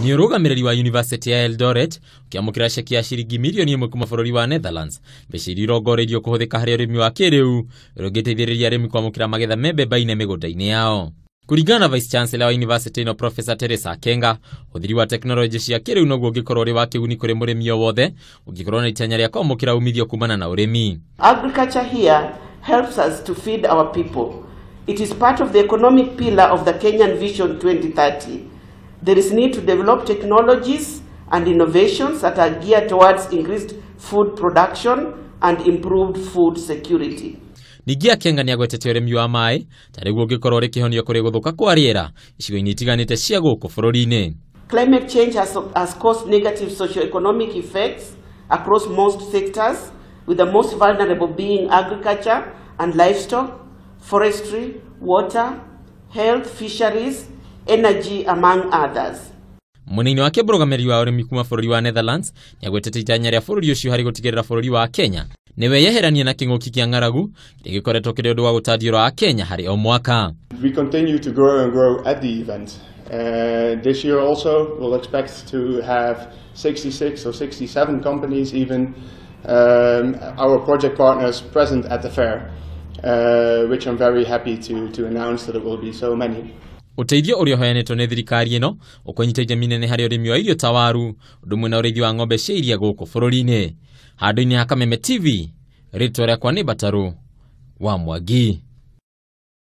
Nĩ ũrũgamĩrĩri wa University ya Eldoret ũkĩamũkĩra ceki ya ciringi mirioni 1 kuma bũrũri wa Netherlands. Mbeca iria irongoreirio kũhũthĩka harĩ ũrĩmi wa kĩrĩu ũrĩa ũngĩteithĩrĩria arĩmi kwamũkĩra magetha me mbemba-inĩ mĩgũnda-inĩ yao. Kũringana na Vice Chancellor wa University ĩno Professor Teresa Kenga, ũhũthĩri wa tekinoronjĩ cia kĩrĩu noguo ũngĩkorwo ũrĩ wa kĩguni kũrĩ mũrĩmi o wothe ũngĩkorwo na itanya rĩa kwamũkĩra umithio kumana na ũrĩmi. Agriculture here helps us to feed our people. It is part of the economic pillar of the Kenyan Vision 2030. There is need to develop technologies and innovations that are geared towards increased food production and improved food security. Ningĩ Akenga nĩ agwetete ũrĩmi wa maĩ ta rĩguo ũngĩkorwo ũrĩ kĩhonio kũrĩ gũthũka kwa rĩera icigo-inĩ itiganĩte cia gũkũ bũrũri-inĩ. Climate change has caused negative socioeconomic effects across most sectors, with the most vulnerable being agriculture and livestock, forestry, water, health, fisheries, energy, among others. Mwena-inĩ wake mũrũgamĩrĩri wa ũrĩmi kuma bũrũri wa Netherlands nĩ agwetete itanya rĩa bũrũri ũcio harĩ gũtigĩrĩra bũrũri wa Kenya nĩweyeherania na kĩng'ũki kĩa ng'aragu kĩrĩa gĩkoretwo kĩrĩ ũndũ wa gũtandiũra wa Kenya harĩ o mwaka. We continue to grow and grow at the event. This year also we'll expect to have 66 or 67 companies, even our project partners present at the fair, which I'm very happy to announce that it will be so many. Ũteithio ũrĩa ũheanĩtwo nĩ thirikari ĩno ũkũnyita itemi nene harĩ ũrĩmi wa irio ta waru, ũndũ ũmwe na ũrĩithi wa ng'ombe cia iria gũkũ bũrũri-inĩ. Handũ-inĩ ha Kameme TV, rĩtwa rĩakwa nĩ Batarũ wa Mwangi.